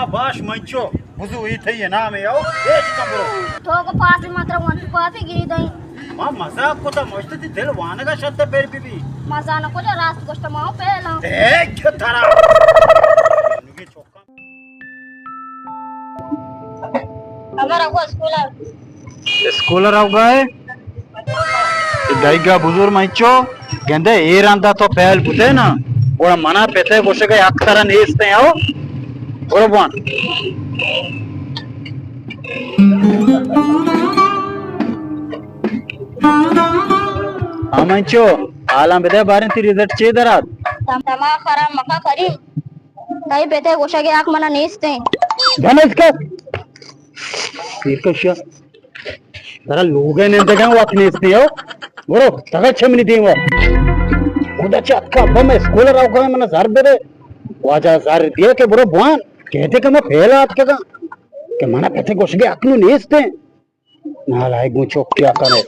باش منچو، بزو ای تئی نام ہے او، پیش کن برو۔ تو کو پاس متر ون تو پاسی گری دئی۔ ما مزاق کو تا مشت تی دل وانگا شد بیر بی بی۔ مزا نہ کو جا راست گوشت ما پہلا۔ اے کیا ترا۔ ہمارا کو اسکول اسکول ءَ روگا ئے؟ دایگا بزور منچو، گندے اے رندا تو پہل بوتے نا، گڑا منا پتے گوشگے حق ترا نیست ہیں، او؟ برو بوان۔ ہاں منچو، حالاں بدے باریں تی رزلٹ چے درات؟ تم-، تما خراب مکا کریم۔ تئی پتے گوشگ ءِ حق منا نیست ایں۔ دم اس کا۔ سیر کشیا۔ ترا لوگ ءَ نندگاں وقت نیست ایں او۔ برو، تگا چمنی دیما۔ خدا چہ اتکا ابا میں اسکول ءَ روگا منا زر بدے۔ واجہ زر دیا کہ برو بوان۔ کہتے کہ میں پہلا اتکگاں۔ کہ منا پتے گوشگ ءِ حق نو نیست ایں۔ نالائق گوں چوکیا کنے۔